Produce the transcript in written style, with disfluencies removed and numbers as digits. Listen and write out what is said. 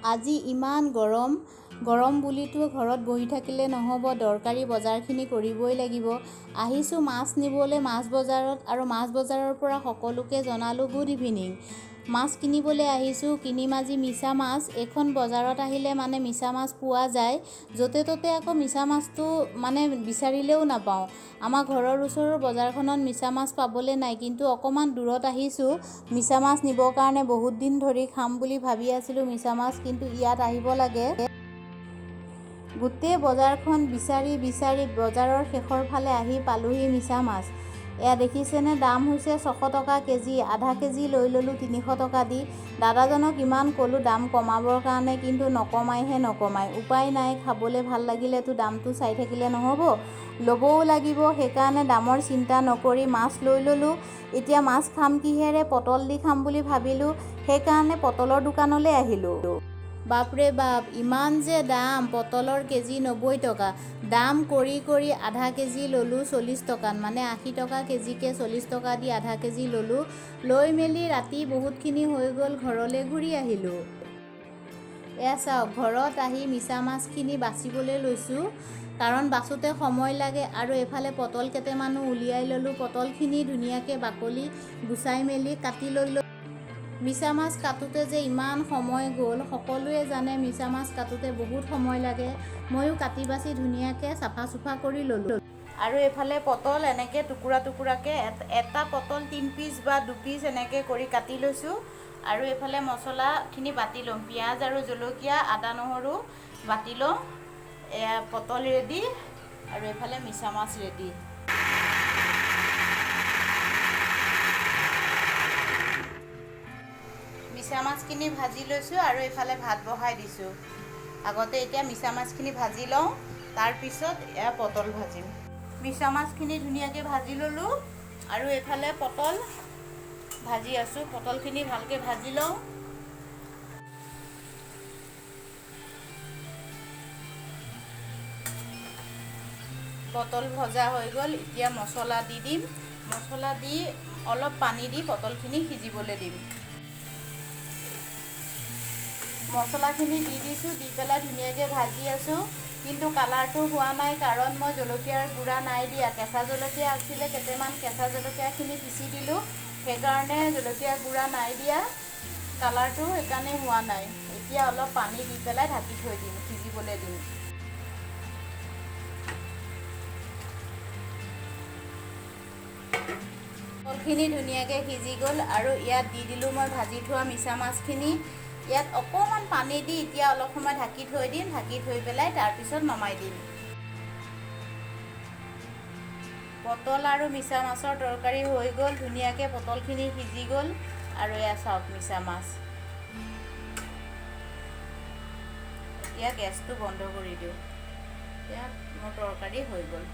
আজি ইমান গৰম গৰম বুলিতো ঘৰত বহি থাকিলে নহ'ব, দৰকাৰী বজাৰখিনি কৰিবই লাগিব। আহিছোঁ মাছ নিবলৈ মাছ বজাৰত আৰু মাছ বজাৰৰ পৰা সকলোকে জনালোঁ গুড ইভিনিং। মাছ কিনিবলৈ আহিছোঁ, কিনিম আজি মিছা মাছ। এইখন বজাৰত আহিলে মানে মিছা মাছ পোৱা যায়, য'তে ত'তে আকৌ মিছা মাছটো মানে বিচাৰিলেও নাপাওঁ। আমাৰ ঘৰৰ ওচৰৰ বজাৰখনত মিছা মাছ পাবলৈ নাই, কিন্তু অকণমান দূৰত আহিছোঁ মিছা মাছ নিবৰ কাৰণে। বহুত দিন ধৰি খাম বুলি ভাবি আছিলোঁ মিছা মাছ, কিন্তু ইয়াত আহিব লাগে। গোটেই বজাৰখন বিচাৰি বিচাৰি বজাৰৰ শেষৰ ফালে আহি পালোহি মিছা মাছ। এয়া দেখিছেনে, দাম হৈছে 600 টকা কেজি। আধা কেজি লৈ ল'লোঁ 300 টকা দি। দাদাজনক ইমান ক'লোঁ দাম কমাবৰ কাৰণে, কিন্তু নকমাইহে নকমায়। উপায় নাই, খাবলৈ ভাল লাগিলেতো দামটো চাই থাকিলে নহ'ব, ল'বও লাগিব। সেইকাৰণে দামৰ চিন্তা নকৰি মাছ লৈ ল'লোঁ। এতিয়া মাছ খাম কিহেৰে? পটল দি খাম বুলি ভাবিলোঁ, সেইকাৰণে পটলৰ দোকানলৈ আহিলোঁ। বাপৰে বাপ, ইমান যে দাম! পটলৰ কেজি 90 টকা। দাম কৰি কৰি আধা কেজি ল'লোঁ 40 টকাত, মানে 80 টকা কেজিকে 40 টকা দি আধা কেজি ল'লোঁ। লৈ মেলি ৰাতি বহুতখিনি হৈ গ'ল, ঘৰলৈ ঘূৰি আহিলোঁ। এয়া চাওক, ঘৰত আহি মিছা মাছখিনি বাচিবলৈ লৈছোঁ, কাৰণ বাচোঁতে সময় লাগে। আৰু এইফালে পটল কেইটামানো উলিয়াই ল'লোঁ। পটলখিনি ধুনীয়াকৈ বাকলি গুচাই মেলি কাটি ল'লোঁ। মিছা মাছ কাটোঁতে যে ইমান সময় গ'ল, সকলোৱে জানে মিছা মাছ কাটোঁতে বহুত সময় লাগে। ময়ো কাটি বাচি ধুনীয়াকৈ চাফা চুফা কৰি ল'লোঁ। আৰু এইফালে পটল এনেকৈ টুকুৰা টুকুৰাকৈ এটা পটল 3 পিচ বা 2 পিচ এনেকৈ কৰি কাটি লৈছোঁ। আৰু এইফালে মছলাখিনি বাতি ল'ম, পিঁয়াজ আৰু জলকীয়া, আদা নহৰু বাতি ল'ম। এয়া পটল ৰেডি আৰু এইফালে মিছা মাছ ৰেডি। মিছা মাছখিনি ভাজি লৈছোঁ আৰু এইফালে ভাত বহাই দিছোঁ। আগতে এতিয়া মিছা মাছখিনি ভাজি লওঁ, তাৰপিছত এয়া পটল ভাজিম। মিছা মাছখিনি ধুনীয়াকৈ ভাজি ল'লোঁ আৰু এইফালে পটল ভাজি আছোঁ। পটলখিনি ভালকৈ ভাজি লওঁ। পটল ভজা হৈ গ'ল, এতিয়া মছলা দি দিম। মছলা দি অলপ পানী দি পটলখিনি সিজিবলৈ দিম। মছলাখিনি দি দিছোঁ, দি পেলাই ধুনীয়াকৈ ভাজি আছোঁ। কিন্তু কালাৰটো হোৱা নাই, কাৰণ মই জলকীয়াৰ গুড়া নাই দিয়া। কেঁচা জলকীয়া আছিলে কেইটামান, কেঁচা জলকীয়াখিনি পিচি দিলোঁ, সেইকাৰণে জলকীয়াৰ গুড়া নাই দিয়া, কালাৰটো সেইকাৰণে হোৱা নাই। এতিয়া অলপ পানী দি পেলাই ঢাকি থৈ দিম, সিজিবলৈ দিম। পটলখিনি ধুনীয়াকৈ সিজি গ'ল আৰু ইয়াত দি দিলোঁ মই ভাজি থোৱা মিছা মাছখিনি। ইয়াত অকণমান পানী দি এতিয়া অলপ সময় ঢাকি থৈ দিম। ঢাকি থৈ পেলাই তাৰপিছত নমাই দিম। পটল আৰু মিছা মাছৰ তৰকাৰী হৈ গ'ল, ধুনীয়াকৈ পটলখিনি সিজি গ'ল। আৰু এয়া চাওক মিছা মাছ। এতিয়া গেছটো বন্ধ কৰি দিওঁ। এতিয়া মোৰ তৰকাৰী হৈ গ'ল।